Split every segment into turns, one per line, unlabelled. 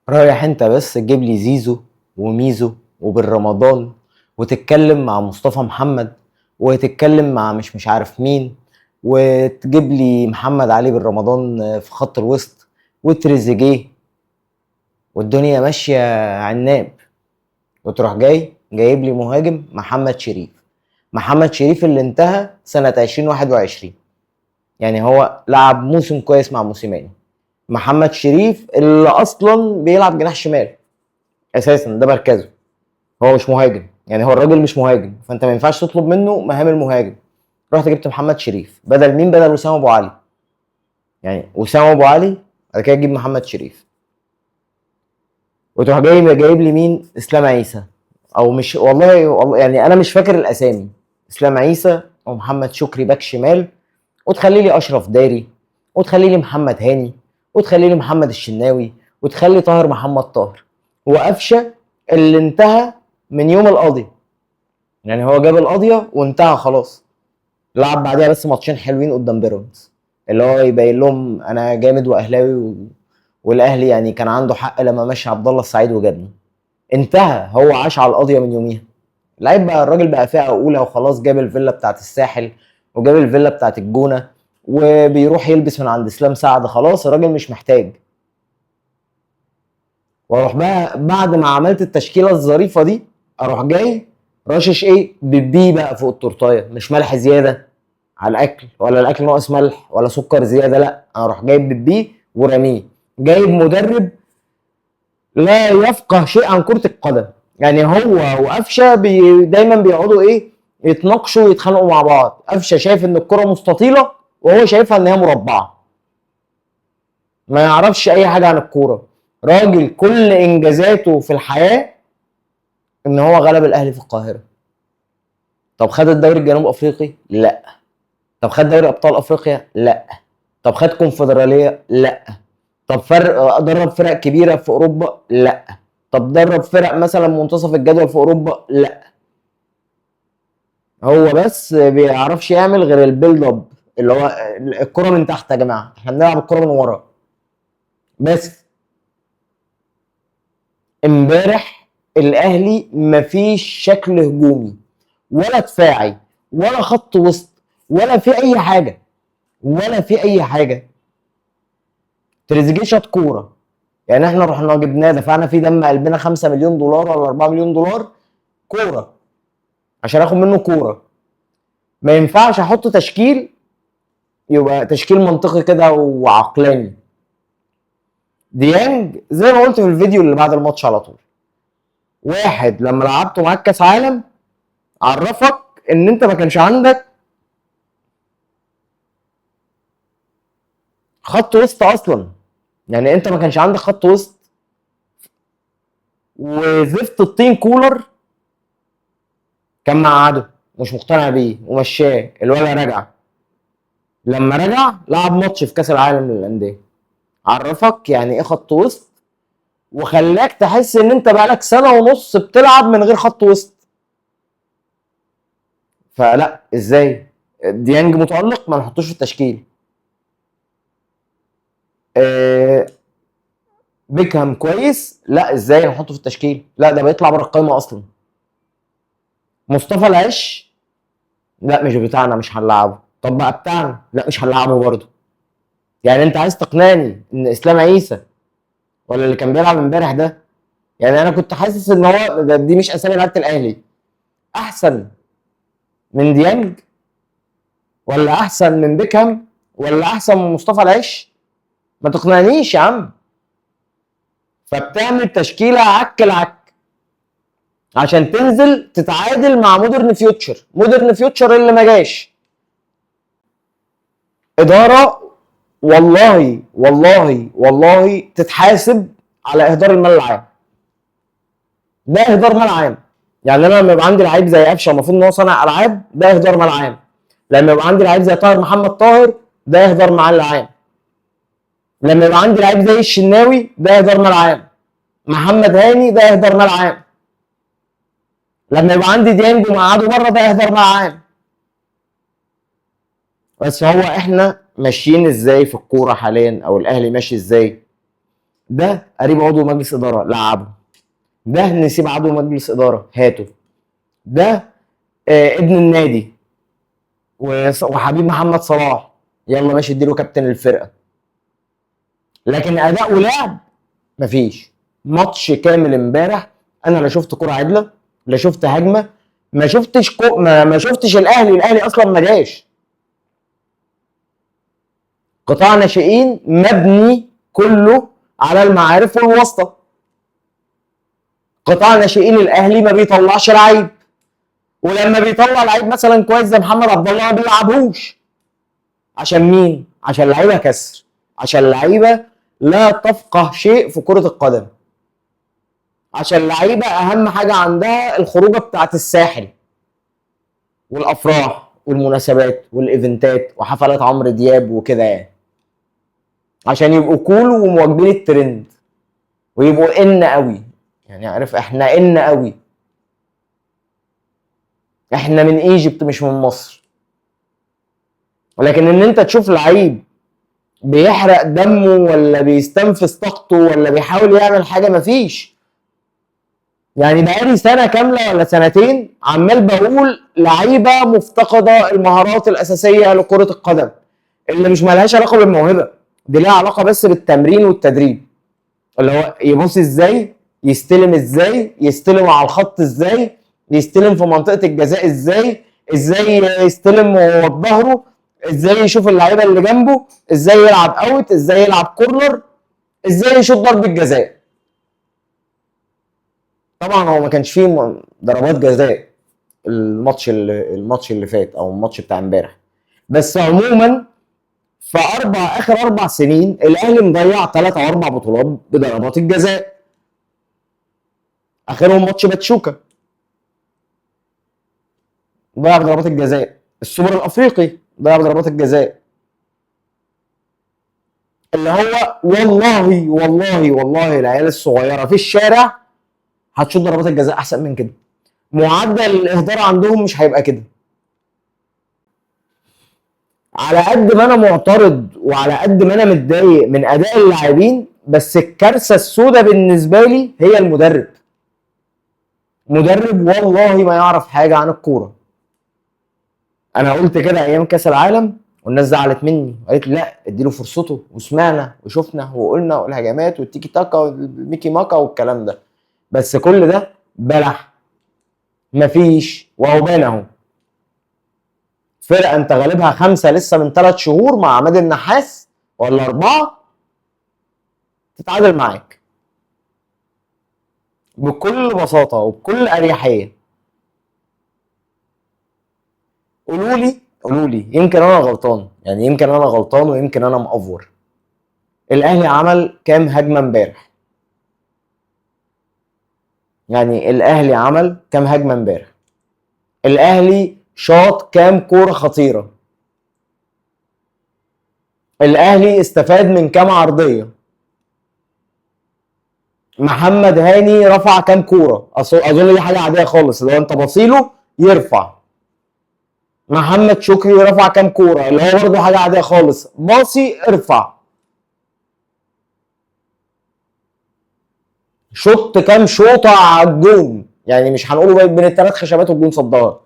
رايح انت بس تجيب لي زيزو وميزو وبالرمضان، وتتكلم مع مصطفى محمد، وتتكلم مع مش عارف مين، وتجيب لي محمد علي بالرمضان في خط الوسط وتريزيجيه، والدنيا ماشية عناب. وتروح جاي جايب لي مهاجم محمد شريف، محمد شريف اللي انتهى سنة 2021، يعني هو لعب موسم كويس مع موسيماني. محمد شريف اللي اصلا بيلعب جناح شمال اساسا، ده مركزه، هو مش مهاجم، يعني هو الراجل مش مهاجم، فانت ما ينفعش تطلب منه مهام المهاجم. رحت جبت محمد شريف بدل مين؟ بدل وسام ابو علي. يعني وسام ابو علي بعد كده تجيب محمد شريف، وتروح جايب لي مين؟ اسلام عيسى، او مش والله يعني انا مش فاكر الاسامي، اسلام عيسى او محمد شكري باك شمال، وتخلي لي اشرف داري، وتخلي لي محمد هاني، وتخلي لي محمد الشناوي، وتخلي طاهر محمد طاهر، وقفشه اللي انتهى من يوم القاضية. يعني هو جاب القاضية وانتهى خلاص، لعب بعدها بس ماتشين حلوين قدام بيراميدز اللي هو يبين لهم انا جامد واهلاوي والاهلي يعني كان عنده حق لما مشى عبد الله السعيد وجابني. انتهى، هو عاش على القاضية من يوميها. لعيب بقى، الراجل بقى فئة اولى وخلاص، جاب الفيلا بتاعت الساحل وجاب الفيلا بتاعت الجونه، وبيروح يلبس من عند اسلام سعد، خلاص الراجل مش محتاج. واروح بقى بعد ما عملت التشكيلة الظريفة دي، اروح جاي رشش ايه؟ بيبي بقى فوق التورتايه، مش ملح زيادة على الاكل، ولا الاكل ناقص ملح ولا سكر زيادة، لا انا اروح جايب بيبي ورميه. جايب مدرب لا يفقه شيء عن كره القدم، يعني هو وقفشه دايما بيقعدوا ايه؟ يتناقشوا ويتخانقوا مع بعض. قفشه شايف ان الكره مستطيله وهو شايفها ان هي مربعه، ما يعرفش اي حاجة عن الكورة. راجل كل انجازاته في الحياة ان هو غلب الاهلي في القاهرة. طب خد الدوري الجنوب افريقي؟ لا. طب خد دوري ابطال افريقيا؟ لا. طب خد كونفدراليه؟ لا. طب فرق درب فرق كبيرة في اوروبا؟ لا. طب درب فرق مثلا منتصف الجدول في اوروبا؟ لا. هو بس بيعرفش يعمل غير ال build up، اللي هو الكره من تحت يا جماعة، احنا بنلعب الكره من ورا بس. امبارح الاهلي مفيش شكل هجومي ولا دفاعي ولا خط وسط ولا في اي حاجة، ولا في اي حاجة. تريزيجيه شاط كورة، يعني احنا رحنا جبناه دفعنا فيه دم قلبنا 5 مليون دولار ولا 4 مليون دولار كورة عشان اخد منه كورة. ما ينفعش احط تشكيل يبقى تشكيل منطقي كده وعقلاني. ديانج زي ما قلت في الفيديو اللي بعد الماتش على طول، واحد لما لعبته معاك كاس عالم عرفك ان انت ما كانش عندك خط وسط اصلا، يعني انت ما كانش عندك خط وسط، وزفت الطين كولر كان مقعده مش مقتنع بيه ومشاه. الولد رجع، لما رجع لعب ماتش في كاس العالم للاندية، عرفك يعني ايه خط وسط، وخلاك تحس ان انت بقالك سنة ونص بتلعب من غير خط وسط. فلا، ازاي ديانج متالق ما نحطوش في التشكيل؟ بيكهام كويس، لا ازاي نحطه في التشكيل؟ لا ده بيطلع بره القايمة اصلا. مصطفى العش لا مش بتاعنا، مش هنلعبه. طب بقى بتاعنا، لا مش هنلعبه برضه. يعني انت عايز تقنعني ان اسلام عيسى ولا اللي كان بيلعب امبارح ده، يعني انا كنت حاسس ان هو ده، دي مش اسامي لعيبة الاهلي، احسن من ديانج ولا احسن من بيكهام ولا احسن من مصطفى العش؟ ما تقنعنيش يا عم. فبتعمل تشكيله عك العك عشان تنزل تتعادل مع مودرن فيوتشر، مودرن فيوتشر اللي ما جاش. ادارة والله والله والله تتحاسب على اهدار المال العام. ده اهدار مال عام. يعني انا لما يبقى عندي لعيب زي قفشه المفروض ان هو صانع العاب، ده اهدار مال عام. لما يبقى عندي لعيب زي طاهر محمد طاهر، ده اهدار مال عام. لما يبقى عندي لعيب زي الشناوي، ده اهدار مال عام. محمد هاني، ده اهدار مال عام. لما يبقى عندي ديانج ومقعده بره، ده اهدار مال عام. بس هو احنا ماشيين ازاي في الكورة حاليا، او الاهلي ماشي ازاي؟ ده قريب عضو مجلس ادارة لعبه، ده نسيب عضو مجلس ادارة هاته، ده ابن النادي وحبيب محمد صلاح يلا ماشي اديله كابتن الفرقة. لكن اداء ولعب مفيش. ماتش كامل امبارح انا لا شفت كرة عدله، لا شفت هجمة، ما شفتش ما شفتش الاهلي اصلا ما جاش. قطاع ناشئين مبني كله على المعارف والواسطه. قطاع ناشئين الاهلي ما بيطلعش لعيب، ولما بيطلع لعيب مثلا كويس زي محمد عبد الله ما بيلعبهوش. عشان مين؟ عشان لعيبة كسر، عشان لعيبة لا تفقه شيء في كره القدم، عشان لعيبة اهم حاجة عندها الخروجه بتاعت الساحل والافراح والمناسبات والايفنتات وحفلات عمرو دياب وكده يعني، عشان يبقوا cool ومواكبين الترند ويبقوا ان قوي. يعني عارف احنا ان قوي، احنا من Egypt مش من مصر. ولكن ان انت تشوف لعيب بيحرق دمه ولا بيستنفذ طاقته ولا بيحاول يعمل حاجة، مفيش. يعني بقالي سنة كاملة ولا سنتين عمال بقول لعيبة مفتقده المهارات الاساسية لكرة القدم، اللي مش مالهاش علاقة بالموهبه، دي لها علاقة بس بالتمرين والتدريب، اللي هو يبص ازاي، يستلم ازاي، يستلم على الخط ازاي، يستلم في منطقة الجزاء ازاي، ازاي يستلم وهو بظهره، ازاي يشوف اللعيبة اللي جنبه، ازاي يلعب out، ازاي يلعب corner، ازاي يشوط ضربه جزاء. طبعا هو ما كانش فيه ضربات جزاء الماتش اللي فات او الماتش بتاع امبارح، بس عموما في اخر 4 سنين الاهلي مضيع 3 أو 4 بطولات بضربات الجزاء، اخرهم ماتش باتشوكا ضيع بضربات الجزاء، السوبر الافريقي ضيع بضربات الجزاء، اللي هو والله والله والله العيال الصغيرة في الشارع هتشوط ضربات الجزاء احسن من كده، معدل الاهدار عندهم مش هيبقى كده. على قد ما انا معترض وعلى قد ما انا متضايق من اداء اللاعبين، بس الكارثة السوداء بالنسبة لي هي المدرب. مدرب والله ما يعرف حاجة عن الكورة. انا قلت كده ايام كاس العالم والناس زعلت مني وقالت لي لا اديله فرصته، وسمعنا وشفنا وقلنا والهجمات والتيكي تاكا والميكي ماكا والكلام ده، بس كل ده بلح، مفيش. وهو بان اهو، فرقه انت غالبها 5 لسه من 3 شهور مع عماد النحاس ولا 4 تتعادل معاك بكل بساطة وبكل اريحية. قولوا لي يمكن انا غلطان، يعني يمكن انا غلطان ويمكن انا مأفور. الاهلي عمل كام هجمة امبارح؟ يعني الاهلي عمل كام هجمة امبارح؟ الاهلي شاط كام كورة خطيرة؟ الاهلي استفاد من كام عرضية؟ محمد هاني رفع كام كورة؟ اظن دي حاجة عادية خالص، لو انت بصيله يرفع. محمد شكري رفع كام كورة؟ اللي هو برضه حاجة عادية خالص، باصي ارفع. شط كام شوطه على الجون؟ يعني مش هنقوله بين الثلاث خشبات والجون صدها.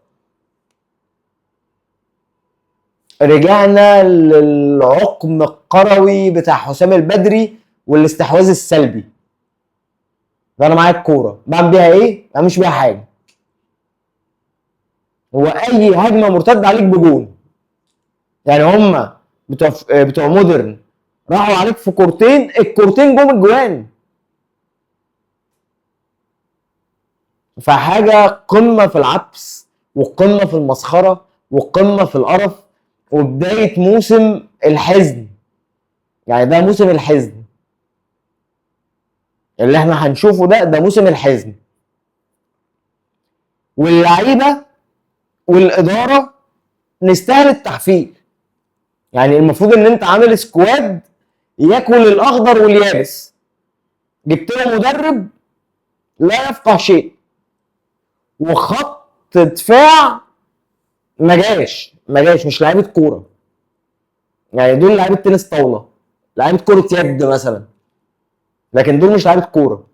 رجعنا للعقم القروي بتاع حسام البدري والاستحواذ السلبي. ده انا معايا الكورة بعمل بيها ايه؟ ما بعملش بيها حاجة. هو اي هجمة مرتدة عليك بجون. يعني هم بتوع مودرن راحوا عليك في كورتين، الكورتين جم الجوان. فحاجه قمة في العبث وقمة في المسخره وقمة في القرف وبداية موسم الحزن. يعني ده موسم الحزن اللي احنا هنشوفه، ده موسم الحزن. واللعيبة والادارة نستاهل التحفيل. يعني المفروض ان انت عامل سكواد ياكل الاخضر واليابس، جبت له مدرب لا يفقه شيء وخط دفاع ما جاش، مش لعيبة كورة، يعني دول لعيبة تنس طاولة، لعيبة كره يد مثلا، لكن دول مش لعيبة كورة.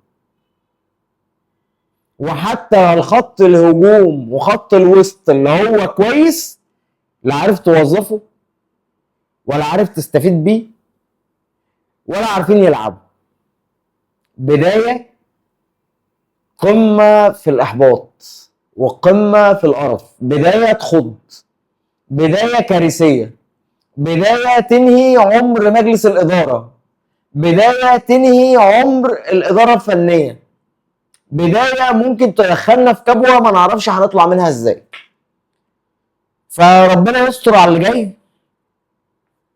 وحتى الخط الهجوم وخط الوسط اللي هو كويس لا عارف توظفه ولا عارف تستفيد بيه ولا عارفين يلعبوا. بداية قمة في الاحباط وقمة في القرف، بداية تخض، بداية كارثية، بداية تنهي عمر مجلس الادارة، بداية تنهي عمر الادارة الفنية، بداية ممكن تدخلنا في كبوة ما نعرفش هنطلع منها ازاي. فربنا يستر على اللي جاي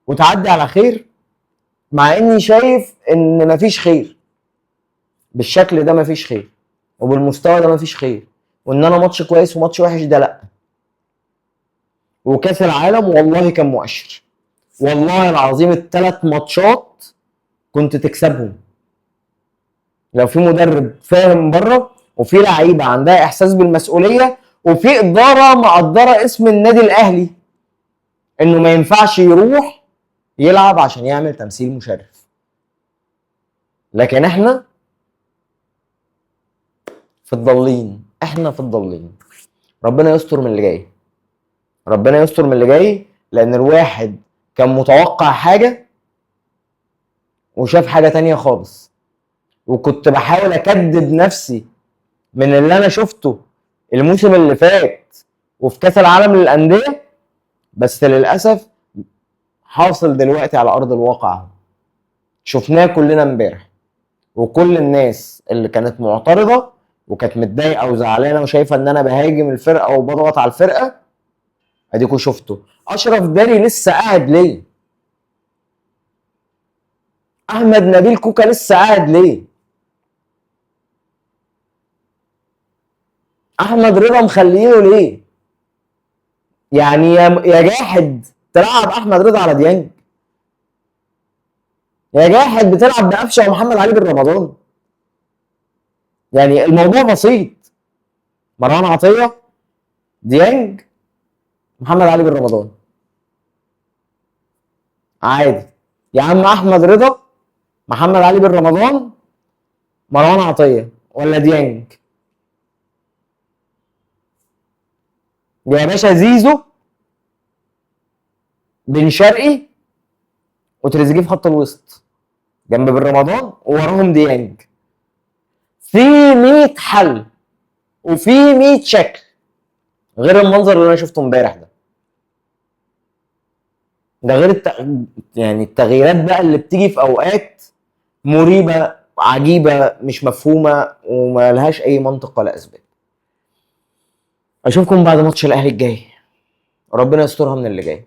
وتعدي على خير، مع اني شايف ان مفيش خير بالشكل ده، مفيش خير، وبالمستوى ده مفيش خير، وان انا ماتش كويس وماتش وحش ده لا. وكاس العالم والله كان مؤشر، والله العظيم الثلاث ماتشات كنت تكسبهم لو في مدرب فاهم بره، وفي لعيبة عندها احساس بالمسؤولية، وفي ادارة مقدره اسم النادي الاهلي انه ما ينفعش يروح يلعب عشان يعمل تمثيل مشرف. لكن احنا في الضالين، احنا في الضالين. ربنا يستر من اللي جاي، ربنا يستر من اللي جاي، لان الواحد كان متوقع حاجة وشاف حاجة تانية خالص. وكنت بحاول اكدب نفسي من اللي انا شفته الموسم اللي فات وفي كاس العالم للاندية، بس للاسف حاصل دلوقتي على ارض الواقع اهو. شفناه كلنا امبارح، وكل الناس اللي كانت معترضة وكانت متضايقة وزعلانه وشايفه ان انا بهاجم الفرقة وبضغط على الفرقة، اديكوا شفتوا اشرف داري لسه قاعد ليه؟ احمد نبيل كوكا لسه قاعد ليه؟ احمد رضا مخلينه ليه؟ يعني يا جاحد تلعب احمد رضا على ديانج، يا جاحد بتلعب بقفشه ومحمد علي بن رمضان. يعني الموضوع بسيط، مروان عطية، ديانج، محمد علي بن رمضان، عادي يا عم. احمد رضا، محمد علي بن رمضان، مروان عطية ولا ديانج؟ يا باشا زيزو، بن شرقي، وتريزيجيه في خط الوسط جنب بن رمضان ووراهم ديانج. في 100 حل وفي 100 شكل غير المنظر اللي انا شفته امبارح ده. ده غير يعني التغييرات بقى اللي بتيجي في اوقات مريبه عجيبة مش مفهومه وما لهاش اي منطق ولا اسباب. اشوفكم بعد ماتش الاهلي الجاي، ربنا يسترها من اللي جاي.